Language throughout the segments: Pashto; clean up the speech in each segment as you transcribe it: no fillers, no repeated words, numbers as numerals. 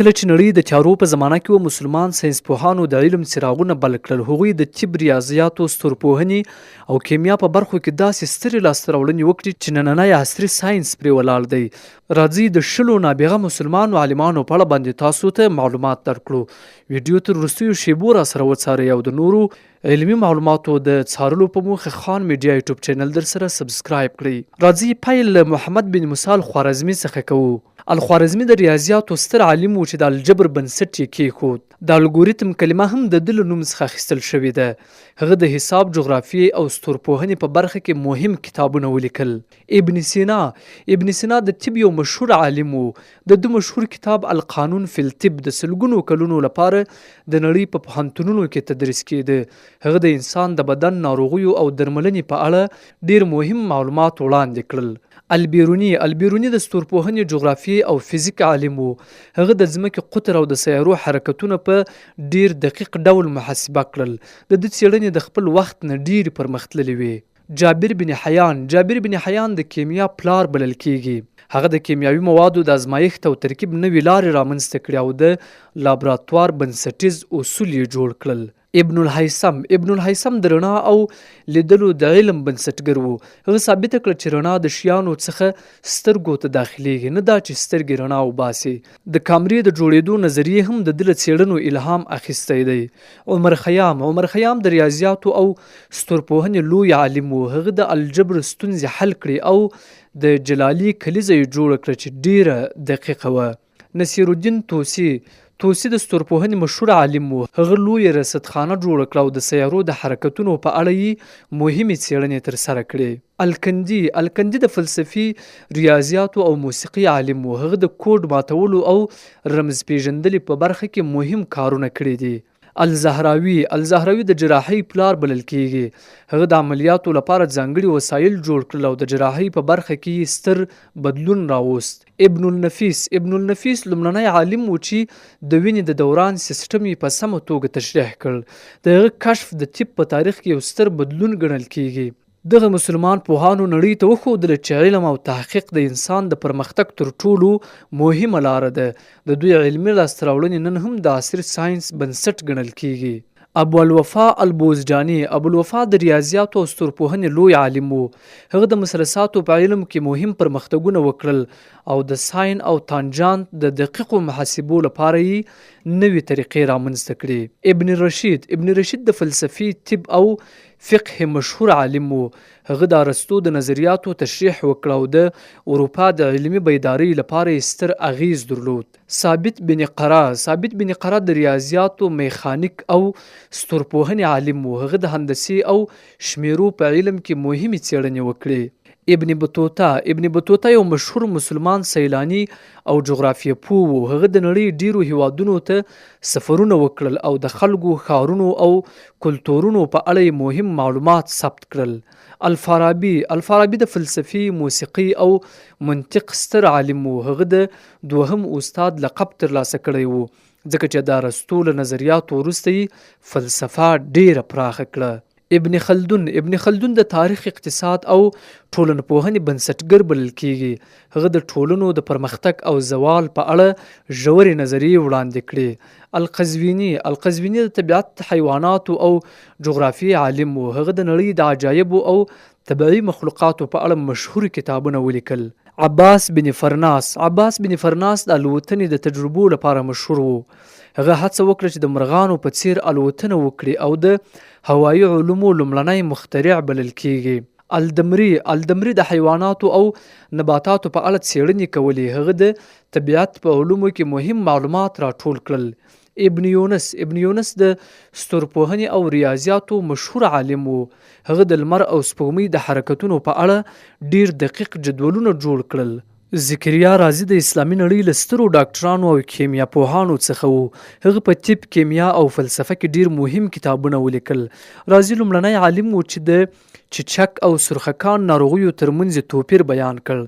کله چې نړۍ د تیارو په زمانه کې وه، مسلمان ساینس پوهانو د علم څراغونه بل کړل. هغوی د طب، ریاضیاتو، ستورپوهنې او کیمیا په برخو کې داسې سترې لاسته راوړنې وکړې چې نننی عصري ساینس پرې ولاړ دی. راځئ د شلو نابغه مسلمانو عالمانو په اړه باندې تاسو ته معلومات درکړو. ویډیو تر وروستیو شیبو راسره وڅارئ او د نورو علمي معلوماتو د څارلو په موخه خان میډیا یوټیوب چینل درسره سبسکرایب کړئ. راځئ پیل له محمد بن موسی الخوارزمي څخه کوو. الخوارزمي د ریاضیاتو ستر عالم و چې د الجبر بنسټ یې کیښود. د الګوریتم کلمه هم د ده له نوم څخه اخیستل شوې ده. هغه د حساب، جغرافیې او ستورپوهنې په برخه کې مهم کتابونه ولیکل. ابن سینا ابن سینا د طب یو مشهور عالم و. د ده مشهور کتاب القانون فی الطب د سلګونو کلونو لپاره د نړۍ په پوهنتونونو کې تدریس کېده. هغه د انسان د بدن ناروغیو او درملنې په اړه ډېر مهم معلومات وړاندې کړل. البیروني البیروني د ستورپوهنې، جغرافیې او فزیک عالم و. هغه د ځمکې قطر او د سیارو حرکتونه په ډېر دقیق ډول محاسبه کړل. د ده څېړنې د خپل وخت نه ډېرې پرمختللې وې. جابر بن حیان جابر بن حیان د کیمیا پلار بلل کیږي. هغه د کیمیاوي موادو د ازمایښت او ترکیب نوې لارې رامنځته کړې او د لابراتوار بنسټیز اصول یې جوړ کړل. ابن الهیثم ابن الهیثم د رڼا او لیدلو د علم بنسټګر و. هغه ثابته کړه چې رڼا د شیانو څخه سترګو ته داخلیږي، نه دا چې سترګې رڼا وباسي. د کامرې د جوړېدو نظریې هم د ده له څېړنو الهام اخیستی دی. عمر خیام عمر خیام د ریاضیاتو او ستورپوهنې لوی عالم و. هغه د الجبر ستونزې حل کړې او د جلالي کلیزه یې جوړه کړه چې ډېره دقیقه وه. نصیرالدین طوسي طوسي د ستورپوهنې مشهور عالم و. هغه لویه رصدخانه جوړه کړه او د سیارو د حرکتونو په اړه یې مهمې څېړنې ترسره کړې. الکندي الکندي د فلسفي، ریاضیاتو او موسیقي عالم و. هغه د کوډ ماتولو او رمز پېژندلې په برخه کې مهم کارونه کړي دي. الزهراوي الزهراوي د جراحۍ پلار بلل کېږي. هغه د عملیاتو لپاره ځانګړي وسایل جوړ کړل او د جراحۍ په برخه کې یې ستر بدلون راوست. ابن النفیس ابن النفیس لومړنی عالم و چې د وینې د دوران سیسټم یې په سمه توګه تشریح کړ. د هغه کشف د طب په تاریخ کې یو ستر بدلون ګڼل کېږي. دغه مسلمان پوهانو نړۍ ته وښودله چې علم او تحقیق د انسان د پرمختګ تر ټولو مهمه لاره ده. د دوی علمي لاسته راوړنې نن هم د عصري ساینس بنسټ ګڼل کېږي. ابوالوفا البوزجاني ابوالوفا د ریاضیاتو او ستورپوهنې لوی عالم و. هغه د مثلثاتو په علم کې مهم پرمختګونه وکړل او د ساین او تانجانت د دقیقو محاسبو لپاره یې نوې طریقې رامنځته کړې. ابن رشید ابن رشید د فلسفې، طب او فقهې مشهور عالم و. هغه د ارسطو د نظریاتو تشریح وکړه او د اروپا د علمي بیدارۍ لپاره یې ستر اغیز درلود. ثابت بن قره ثابت بن قره د ریاضیاتو، میخانیک او ستورپوهنې عالم و. هغه د هندسې او شمیرو په علم کې مهمې څیړنې وکړې. ابن بطوطه ابن بطوطه یو مشهور مسلمان سیلاني او جغرافیه پوه و. هغه د نړۍ ډیرو هیوادونو ته سفرونه وکړل او د خلکو، ښارونو او کلتورونو په اړه یې مهم معلومات ثبت کړل. الفارابي الفارابي د فلسفې، موسیقۍ او منطق ستر عالم و. هغه د دوهم استاد لقب ترلاسه کړی و، ځکه چې د ارسطو له نظریاتو وروسته یې فلسفه ډېره پراخه کړه. ابن خلدون ابن خلدون د تاریخ، اقتصاد او ټولنپوهنې بنسټګر بلل کېږي. هغه د ټولنو د پرمختګ او زوال په اړه ژورې نظریې وړاندې کړې. القزویني القزویني د طبیعت، حیواناتو او جغرافیې عالم و. هغه د نړۍ د عجایبو او طبیعي مخلوقاتو په اړه مشهور کتابونه ولیکل. عباس بن فرناس عباس بن فرناس د الوتنې د تجربو لپاره مشهور و. هغه هڅه وکړه چې د مرغانو په څیر الوتنه وکړي او د هوایي علومو لومړنی مخترع بلل کیږي. الدمري الدمري د حیواناتو او نباتاتو په اړه څېړنې کولې. هغه د طبیعت په علومو کې مهم معلومات راټول کړل. ابن یونس ابن یونس د ستورپوهنې او ریاضیاتو مشهور عالم و. هغه د لمر او سپوږمۍ د حرکتونو په اړه ډیر دقیق جدولونه جوړ کړل. ذکریا رازي د اسلامي نړۍ له سترو ډاکټرانو او کیمیا پوهانو څخه و. هغه په طب، کیمیا او فلسفه کې ډیر مهم کتابونه ولیکل. رازي لومړنی عالم و چې د چیچک او سرخکان ناروغیو تر منځ یې توپیر بیان کړ.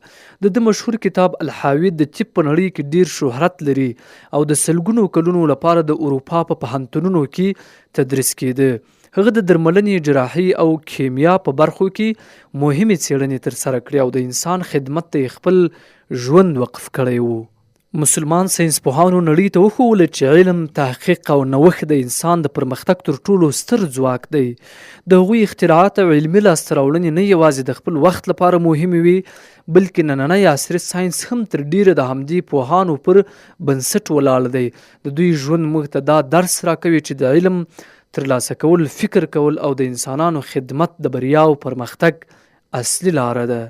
د ده مشهور کتاب الحاوي د طب په نړۍ کې ډیر شهرت لري او د سلګونو کلونو لپاره د اروپا په پوهنتونونو کې تدریس کیده. هغه د درملنې، جراحۍ او کیمیا په برخو کې مهمې څېړنې ترسره کړې او د انسان خدمت ته یې خپل ژوند وقف کړی و. مسلمان ساینسپوهانو نړۍ ته وښووله چې علم، تحقیق او نوښت د انسان د پرمختګ تر ټولو ستر ځواک دی. د هغوی اختراعات او علمي لاسته راوړنې نه یوازې د خپل وخت لپاره مهمې وې، بلکې نننی عصري ساینس هم تر ډېره د همدې پوهانو پر بنسټ ولاړ دی. د دوی ژوند موږ ته دا درس راکوي چې د علم ترلاسه کول، فکر کول او د انسانانو خدمت د بریا او پرمختګ اصلي لاره ده.